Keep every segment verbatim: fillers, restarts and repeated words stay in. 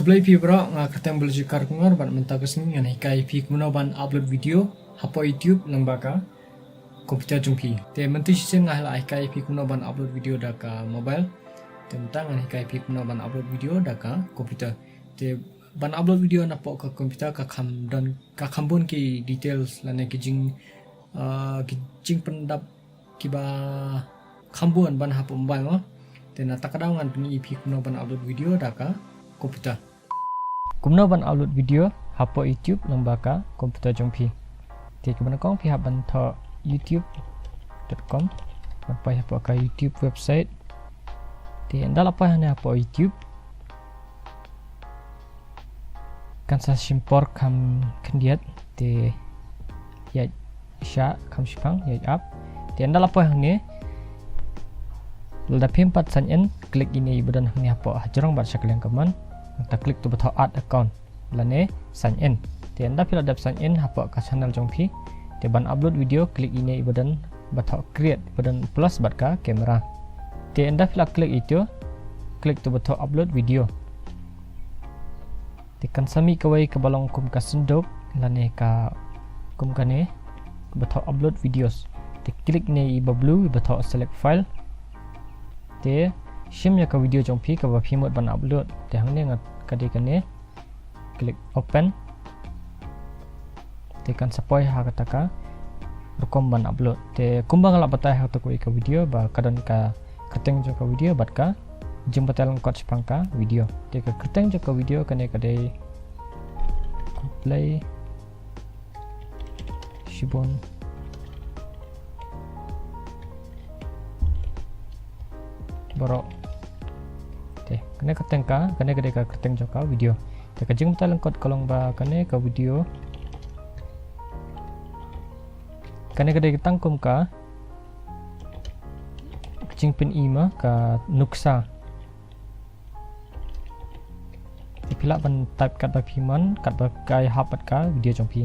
Khublei phi baroh, nga kyrteng Baluchikar Kungor, bad mynta ka sngi ngan hikai phi kumno ban upload video hapoh YouTube lyngba ka computer jong phi. Te mynta shisien nga la hikai phi kumno ban upload video da ka mobile. Te mynta ngan hikai phi kumno ban upload video da ka computer. Te ban upload video napoh ka computer ka kham don, ka kham bun ki details lane ki jing, ah, ki jingpyndap kiba kham bun ban hapoh mobile mo. Te na kata ka daw ngan pyni ïa phi kumno ban upload video da ka computer. Kumno ban upload video hapoh YouTube lyngba ka computer jong phi. Te kaba nyngkong phi hap ban thoh youtube dot com, ban poi hapoh ka YouTube website. Te ynda la poi hangne hapoh YouTube, kan sa shim por kham khyndiat, te ïa sha kham shipang ïa ap. Te ynda la poi hangne, lada phim pat sign in, click ine iba don hangne hapoh hajrong bad sha ka liang kamon. Te click to ba thoh add account lane sign in. Te ynda phi la dep sign in hapoh ka channel jong phi, te ban upload video, click ine iba don ba thoh create, ba don plus bad ka camera. Te ynda phi la click ito, click to ba thoh upload video. Te kan sa mih kawei kaba long kum ka synduk lane ka kum kane, kaba thoh upload videos. Te click ne iba blue iba thoh select file. Te shim ïa ka video jong phi kaba phi mut ban upload. Te hangne nga ka dei kane, click open. Te kan sa poi ha kata ka rukom ban upload. Te kumba nga la batai ha kata kawei ka video ba ka don ka kyrteng jong ka video bad ka jingbatai lyngkot shaphang ka video. Te ka kyrteng jong ka video kane ka dei Khublei shibun baroh. Te kane ka kyrteng ka, kane ka dei ka kyrteng jong ka video. Te ka jingbatai lyngkot ka long ba kane ka video, kane ka dei ka tang kum ka jingpyni ma ka nuksa. Te phi lah ban type katba phi mon, katba ka ïahap bad ka video jong phi.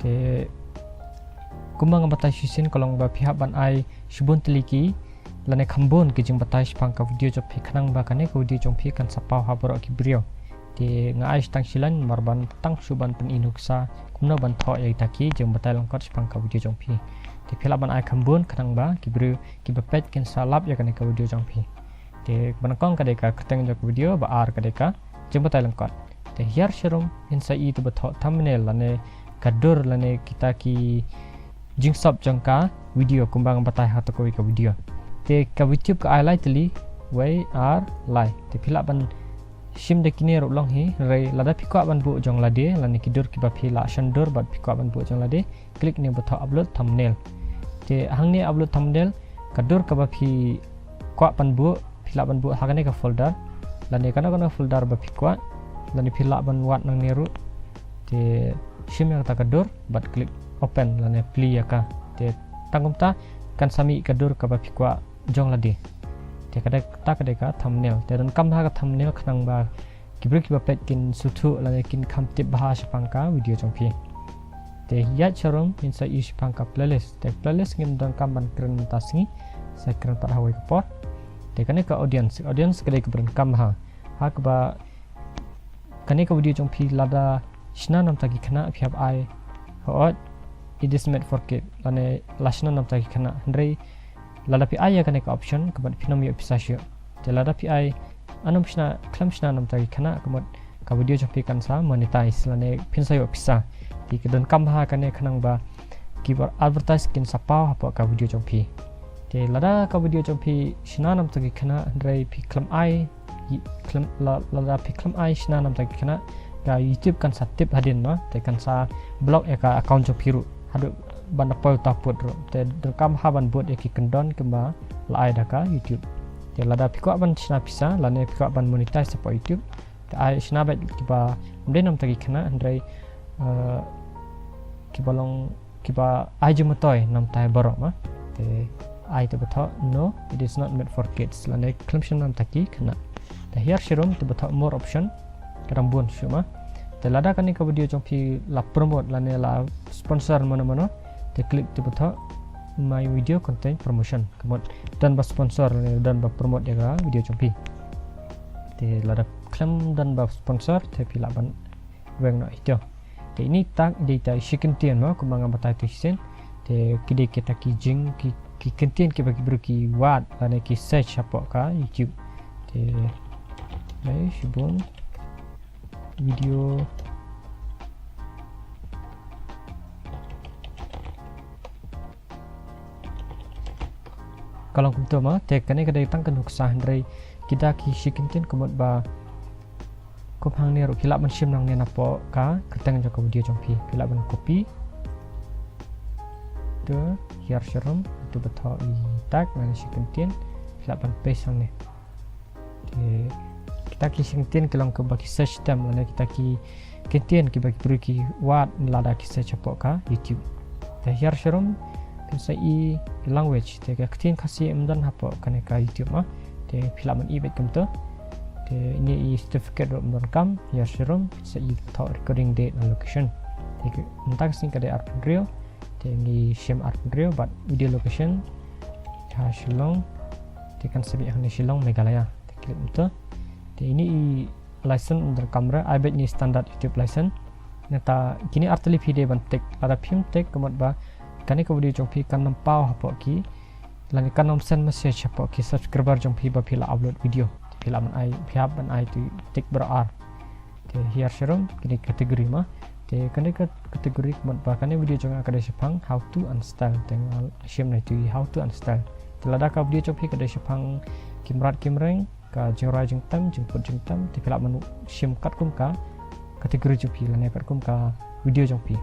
Te kumba nga batai shisien ka long ba phi hap ban ai shibun tylli ki lane kham bun ki jingbatai shaphang ka video jong phi khnang ba kane ka video jong phi kan sa paw ha baroh ki briew. Te nga ai shi tang shi lain namar ban tang shu ban pyni nuksa kumno ban thoh ïa kita ki jingbatai lyngkot shaphang ka video jong phi. Te phi lah ban ai kham bun khnang ba ki briew kiba peit kin sa lap ïa kane ka video jong phi. Te ba nyngkong ka dei ka kyrteng jong ka video, ba ar ka dei ka jingbatai lyngkot. Te hiar sharum ngin sa ïohi to ba thoh thumbnail lane ka dur lane kita ki jingsop jong ka video kumba nga batai ha kata kawei ka video. Te ka YouTube ka ai lai tylli, wei, ar, lai. Te phi lah ban shim da kine ruh long hi, hynrei lada phi kwah ban buh jong lade lane ki dur kiba phi lah shon dur bad phi kwah ban buh jong lade, click ne ba thoh upload thumbnail. Te hangne upload thumbnail, ka dur kaba phi kwah ban buh, phi lah ban buh ha kane ka folder lane kano kano folder ba phi kwah, lane phi lah ban wad nangne ruh. Te shim ïa kata ka dur bad click open lane plie ïa ka. Te tang kumta kan sa mih ka dur kaba phi kwah jong lade. Te ka dei, kata ka dei ka thumbnail. Te donkam bha ka thumbnail khnang ba ki briew kiba peit kin sngewthuh lane kin kham tip bha shaphang ka video jong phi. Te ïaid sharum ngin sa ïohi shaphang ka playlist. Te playlist ngim donkam ban kren mynta sngi, sa kren pat ha kawei ka por. Te kane ka audience, audience ka dei kaba donkam bha. Ha kaba kane ka video jong phi lada shna namta ki khynnah phi hap ai, hooid, it is made for kid, lane la shna namta ki khynnah. Hynrei lada phi ai ïa kane ka option ka mut phin ym ïoh pisa shuh. Te lada phi ai, yn ym shna, khlem shna namta ki khynnah ka mut ka video jong phi kan sa monetize lane phin sa ïoh pisa. Te ka donkam bha kane khnang ba ki ba advertise kin sa paw hapoh ka video jong phi. Te lada ka video jong phi shna namta ki khynnah hynrei phi khlem ai, i, khlem, la, lada phi khlem ai shna namta ki khynnah, ka YouTube kan sa tip hadien ma, te kan sa block ïa ka account jong phi ruh haduh ban da poi uta pud ruh. Te donkam bha ban bud ïa ki kyndon kiba la ai da ka YouTube. Te lada phi kwah ban shna pisa lane phi kwah ban monetize hapoh YouTube, te ai shna beit kiba ym dei namta ki khynnah hynrei, eh, kiba long, kiba ai jingmyntoi namta baroh ma. Te ai te ba thoh no, it is not made for kids lane khlem shna namta ki khynnah. Te hiar sharum te ba thoh more option, ka dang bun shuh ma. Te lada kane ka video jong phi la promote lane la sponsor mano mano, te click te ba thoh my video content promotion. Ka mut don ba sponsor, don ba promote ïa ka video jong phi. Te lada khlem don ba sponsor te phi lah ban weng noh ïa ito. Te ini tag dei ta i shi kyntien mo, kumba nga batai tu shisien. Te ki dei kita ki jing ki, ki kyntien kiba ki briew ki wad lane ki search hapoh ka YouTube. Te dei shibun video ka long kumto mo. Te kane ka dei tang ka nuksa, hynrei kita ki shi kyntien ka mut ba kum hangne ruh phi lah ban shim nangne napoh ka kyrteng jong ka video jong phi. Phi lah ban copy. Te hiar sharum, to ba thoh i tag lane shi kyntien, phi lah ban paste hangne. Te kita ki shi kyntien ki long kaba ki search term lane kita ki kyntien kiba ki briew ki wad lada ki search hapoh ka YouTube. Te hiar sharum phin sa i language, te ka ktien Khasi ym don hapoh kane ka YouTube mo. Te phi lah ban i beit kumto. Te ini i certificate ruh ym donkam. Hiar sharum phin sa i thoh recording date and location. Te mynta ka sngi ka dei arphew hynriew. Te ngi shim arphew hynriew bad video location ha Shillong. Te kan sa mih hangne Shillong, Meghalaya. Te click kumto. Te ini i license ym donkam re, ai beit ini standard YouTube license. Nangta kine artylli phi dei ban tick. Lada phim tick ka mut ba kane ka video jong phi kan ym paw hapoh ki, lane kan ym send message hapoh ki subscriber jong phi ba phi la upload video. Phi lah ban ai, phi hap ban ai tu tick baroh ar. Te hiar sharum kine category mo. Te kane ka category ka mut ba kane video jong nga ka dei shaphang how to install. Te nga shim na itu i how to install. Te lada ka video jong phi ka dei shaphang ki mrad ki mreng, ka jingrwai jingtem, jingput jingtem, te phi lah ban shim katkum ka category jong phi lane katkum ka video jong phi.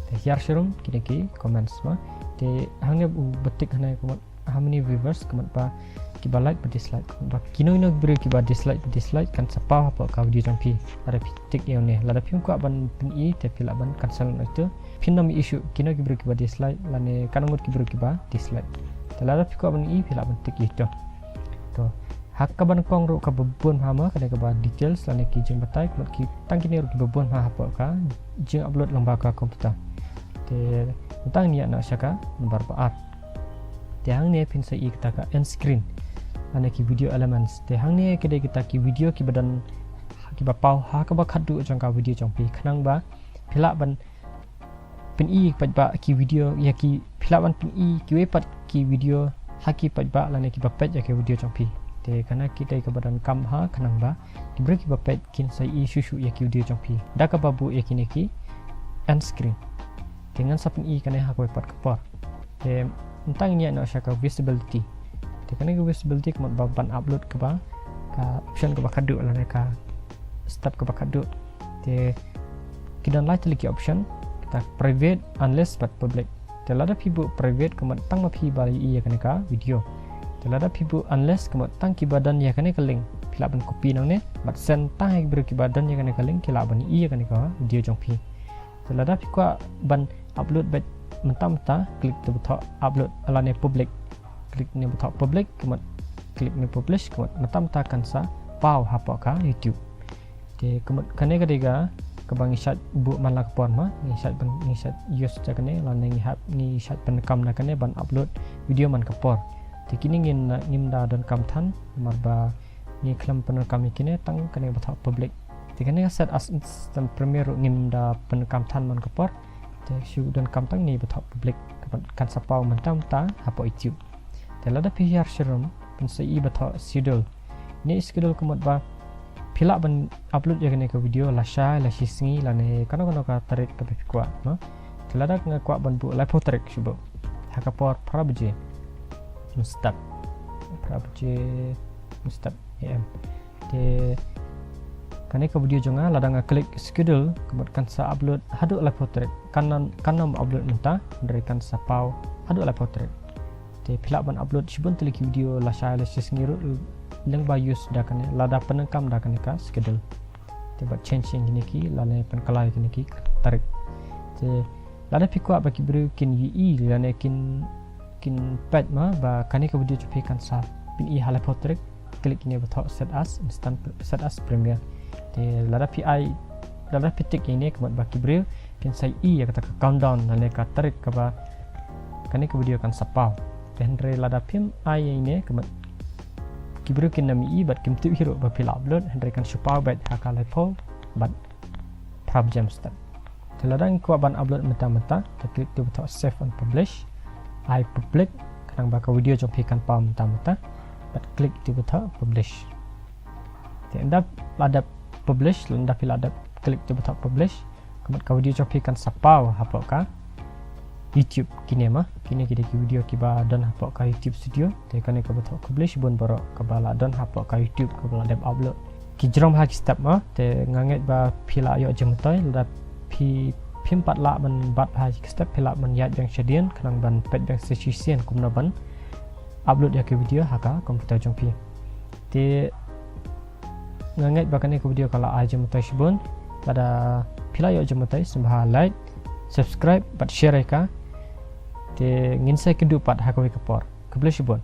Te hiar sharum kine ki comments mo. Te hangne u ba tick hangne ka mut how many viewers, ka mut ba kiba like ba dislike, ka mut ba kino kino ki briew kiba dislike ba dislike kan sa paw hapoh ka video jong phi. Lada phi tick ïa une, lada phim kwah ban pyni te phi lah ban cancel noh ito. Phin ym issue kino ki briew kiba dislike lane katno ngut ki briew kiba dislike. Te lada phi kwah ban i phi lah ban tick ïa ito. To, ha kaba nyngkong ruh kaba bun bha mo, kane kaba details lane ki jingbatai, ka mut ki tang kine ruh kiba bun bha hapoh ka jingupload lyngba ka computer. Te mynta ngin ïa noh sha ka number ba ar. Te hangne phin sa i kita ka end screen lane ki video elements. Te hangne ki dei kita ki video kiba don, kiba paw ha kaba khatduh jong ka video jong phi, khnang ba phi lah ban pyni pat ba ki video ïa ki, phi lah ban pyni kiwei pat ki video ha ki paidbah lane kiba peit ïa ki video jong phi. Te kane ki dei kaba donkam ha, khnang ba ki briew kiba peit kin sa i shuh shuh ïa ki video jong phi da kaba buh ïa kine ki end screen. Te ngan sa pyni kane ha kawei pat ka por. Te mynta ngin ïa noh sha ka visibility. Te kane ka visibility ka mut ba ban upload kaba, ka option kaba khatduh lane ka step kaba khatduh. Te ki don lai tylli ki option, kita private, unless bad public. Te lada phi buh private ka mut tang ma phi ba i ïa kane ka video. Te lada phi buh unless ka mut tang kiba don ïa kane ka link phi lah ban copy nangne bad send tang ha ki briew kiba don ïa kane ka link ki lah ban i ïa kane ka video jong phi. Te lada phi kwah ban upload beit mynta mynta, click to ba thoh upload lane public. Click ne ba thoh public, ka mut click ne publish, ka mut mynta mynta kan sa paw hapoh ka YouTube. Te ka mut kane ka dei ka kaba ngi shait buh man la ka por mo, ngi shait ban, ngi shait use da kane lane ngi hap, ngi shait pyndonkam da kane ban upload video man ka por. Te kine ngin, ngim da donkam than namar ba ngi khlem pyndonkam ïa kine, tang kane ba thoh public. Te kane ka set as instant premiere ruh ngim da pyndonkam than man ka por. Te shu donkam tang ne ba thoh public, ka mut kan sa paw mynta mynta hapoh YouTube. Te lada phi hiar sharum phin sa i ba thoh schedule. Ne schedule ka mut ba phi lah ban upload ïa kane ka video lashai la shisngi lane kano kano ka tarik kaba phi kwah mo. Te lada nga kwah ban buh laiphew tarik shu buh ha ka por phra baje mynstep, phra baje mynstep A M. Te kane ka video jong nga lada nga click schedule ka mut kan sa upload haduh laiphew tarik. Kan ym, kan ym upload mynta, hynrei kan sa paw haduh laiphew tarik. Te phi lah ban upload shibun tylli ki video lashai la shisngi ruh lyngba use da kane, lada pyndonkam da kane ka schedule. Te bad change ïa kine ki lane pynkylla ïa kine ki tarik. Te lada phi kwah ba ki briew kin ïohi lane kin, kin peit mo ba kane ka video jong phi kan sa pyni ha laiphew tarik, click ne ba thoh set as instant, set as premiere. Te lada phi ai, lada phi tick ïa ne ka mut ba ki briew kin sa i ïa kata ka countdown lane ka tarik kaba kane ka video kan sa paw. Te hynrei lada phim ai ïa ine ka mat ki briew kin ym ïohi bad kim tip hi ruh ba phi la upload, hynrei kan shu paw beit ha ka laiphew bad phra baje mynstep. Te lada ngi kwah ban upload mynta mynta, te click ïa u button save and publish. Ai public, khnang ba ka video jong phi kan paw mynta mynta. Bad click ïa u button publish. Te ynda la dep publish, ynda phi la dep click ïa u button publish, ka mat ka video jong phi kan sa paw hapoh ka YouTube kine ma, kine ki dei ki video kiba don hapoh ka YouTube Studio. Te kane kaba thoh khublei shibun baroh kaba la don hapoh ka YouTube kaba la dep upload. Ki jrong ha ki step ma, te nga ngeit ba phi la ïoh jingmyntoi, lada phi phim pat lah ban bat ha ki step, phi lah ban ïaid biang shadien khnang ban peit biang sa shisien kumno ban upload ïa ki video ha ka computer jong phi. Te nga ngeit ba kane ka video ka la ai jingmyntoi shibun. Lada phi la ïoh jingmyntoi, sngewbha like, subscribe bad share ïa ka. Te ngin sa ïakynduh pat ha kawei ka por. Khublei shibun.